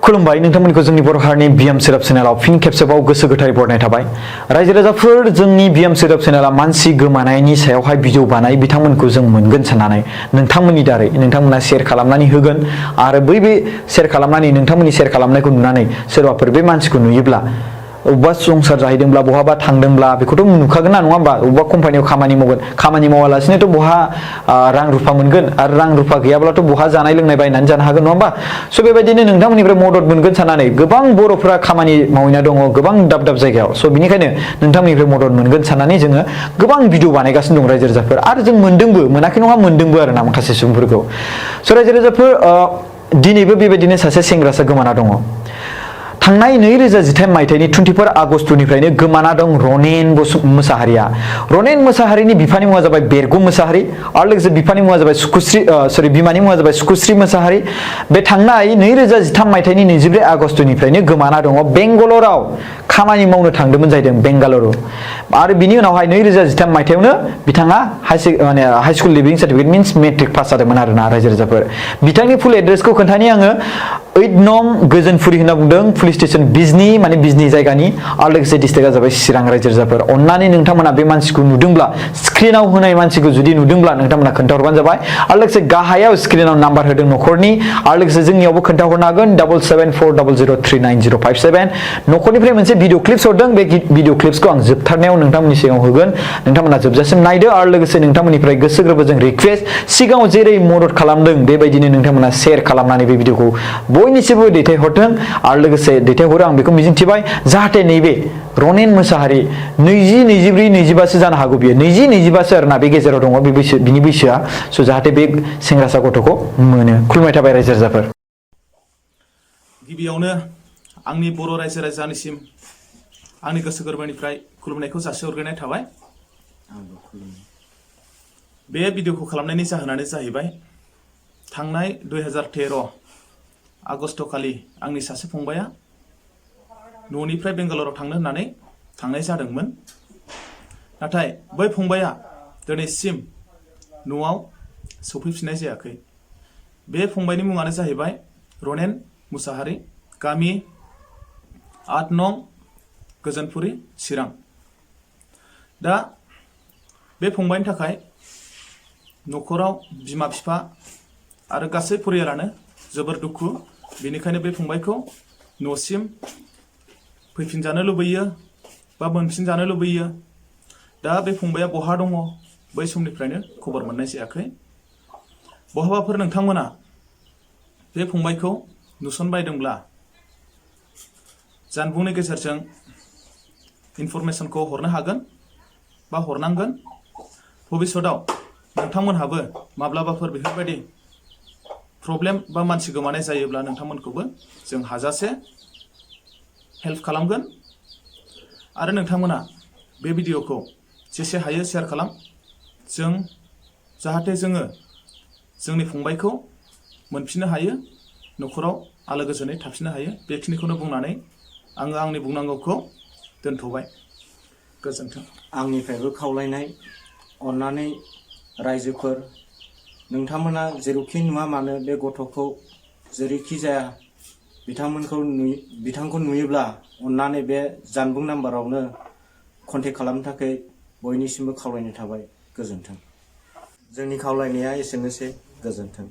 खुलुमबाय नोंथांमोनखौ जोंनि बर' हारिनि बिएम सोदोब चेनेलाव फिन खेबसेबाव गोसो गोथारै बरायनाय थाबाय रायजो राजाफोर जोंनि बिएम सोदोब चेनेला मानसि गोमानायनि सायावहाय भिडिअ बानाय बिथांमोनखौ जों मोनगोन साननानै नोंथांमोननि दारै नोंथांमोना शेयार खालामनानै होगोन आरो बे शेयार खालामनानै नोंथांमोननि शेयार खालामनायखौ नुनानै सोरबाफोर बे मानसिखौ नुयोब्ला अब्बा संसार जाहैदोंब्ला बहाबा थांदोंब्ला बेखौथ' नुखागोन ना नङा होमबा अब्बा कम्पानियाव खामानि मावगोन खामानि मावालासिनोथ' बहा रां रुफा मोनगोन आरो रां रुफा गैयाब्लाथ' बहा जानाय लोंनाय बायनानै जानो हागोन नङा होमबा स' बेबायदिनो नोंथांमोननिफ्राय मदद मोनगोन साननानै गोबां बर'फोरा खामानि मावैना दङ गोबां दाब दाब जायगायाव स' बिनिखायनो नोंथांमोननिफ्राय मदद मोनगोन साननानै जोङो गोबां भिडिअ बानायगासिनो दं रायजो राजाफोर आरो जों मोनदोंबो मोनाखै नङा मोनदोंबो आरो ना माखासे सुबुंफोरखौ स' रायजो राजाफोर दिनैबो बेबायदिनो सासे सेंग्रासा गोमाना दङ थांनाय 2010 मायथाइनि 24 आगस्टनिफ्रायनो गोमाना दं रनेन मोसाहारिया रनेन मोसाहारिनि बिफानि मुङा जाबाय बेरगु मोसाहारि आरो लोगोसे बिफानि मुङा जाबाय बिमानि मुङा जाबाय सुकुश्री मोसाहारि बे थांनाय 2013 मायथाइनि 24 आगस्टनिफ्रायनो गोमाना दङ बेंगालराव खामानि मावनो थांदोंमोन जाहैदों बेंगालुरु आरो बिनि उनावहाय 2013 मायथाइयावनो बिथाङा हाई स्कुल लिभिं सार्टिफिकेट मीन्स मेट्रिक पास जादोंमोन आरोना रायजो राजाफोर बिथांनि फुल एड्रेसखौ खोन्थानि आङो 8 नं गोजोनफुरि होनना बुंदों पुलिस स्टेशन बिजनी माने बिजनी जायगानि आरो लोगोसे डिस्ट्रिक्टआ जाबाय चिरां रायजो राजाफोर अन्नानै नोंथांमोना बे मानसिखौ नुदोंब्ला स्क्रिनाव होनाय मानसिखौ जुदि नुदोंब्ला नोंथांमोना खोन्थाहरबानो जाबाय आरो लोगोसे गाहायाव स्क्रिनाव नाम्बार होदों न'खरनि आरो लोगोसे जोंनियावबो खोन्थाहरनो हागोन 7740039057 न'खरनिफ्राय मोनसे भिडिअ क्लिप्स हरदों बे भिडिअ क्लिप्सखौ आं जोबथारनायाव नोंथांमोननि सिगाङाव होगोन नोंथांमोना जोबजासिम नायदो आरो लोगोसे नोंथांमोननिफ्राय गोसो गोरबोजों रिक्वेस्ट सिगाङाव जेरै मदद खालामदों बेबायदिनो नोंथांमोना शेयार खालामनानै बे भिडिअखौ बयनिसिमबो दैथायहरथों आरो लोगोसे दैथायहरो आं बेखौ मिजिंथिबाय जाहाथे नैबे रनेन मोसाहारि 20, 24, 25सो जानो हागौ बियो 20, 25सो आरोना बे गेजेराव दङ बे बिनि बैसोआ स' जाहाथे बे सेंग्रासा गथ'खौ मोनो खुलुमनाय थाबाय रायजो राजाफोर गिबियावनो आंनि बर' रायजो राजानिसिम आंनि गोसो गोरबोनिफ्राय खुलुमनायखौ जासिहरग्रोनाय थाबाय बे भिडिअखौ खालामनायनि जाहोनानो जाहैबाय थांनाय 2013 आगस्ट खालि आंनि सासे फंबाया न'निफ्राय बेंगालराव थांनो होननानै थांनाय जादोंमोन नाथाय बै फंबाया दिनैसिम न'आव सफैफिननाय जायाखै बे फंबायनि मुङानो जाहैबाय रनेन मोसाहारि गामि 8 नं गोजोनफुरि चिरां दा बे फंबायनि थाखाय न'खराव बिमा बिफा आरो गासै परियालानो जोबोर दुखु बेनिखायनो बे फंबायखौ न'सिम फैफिनजानो लुबैयो बा मोनफिनजानो लुबैयो दा बे फंबाया बहा दङ बै समनिफ्रायनो खबर मोननाय जायाखै बहाबाफोर नोंथांमोना बे फंबायखौ नुसनबायदोंब्ला जानबुंनि गेजेरजों इनफरमेसनखौ हरनो हागोन बा हरनांगोन भबिष्यताव नोंथांमोनहाबो माब्लाबाफोर बेफोरबायदि प्रब्लेम बा मानसि गोमानाय जायोब्ला नोंथांमोनखौबो जों हाजासे हेल्प खालामगोन आरो नोंथांमोना बे भिडिअखौ जेसे हायो शेयार खालाम जों जाहाथे जोङो जोंनि फंबायखौ मोनफिननो हायो न'खराव आलो गोजोनै थाफिननो हायो बेखिनिखौनो बुंनानै आङो आंनि बुंनांगौखौ दोनथ'बाय गोजोन्थों आंनिफ्रायबो खावलायनाय अन्नानै रायजोफोर नोंथांमोना जेरावखि नुवा मानो बे गथ'खौ जेरैखि जाया बिथांखौ नुयोब्ला अन्नानै बे जानबुं नाम्बारावनो कन्टेक्ट खालामनो थाखाय बयनिसिमबो खावलायनाय थाबाय गोजोन्थों जोंनि खावलायनाया एसेनोसै गोजोन्थों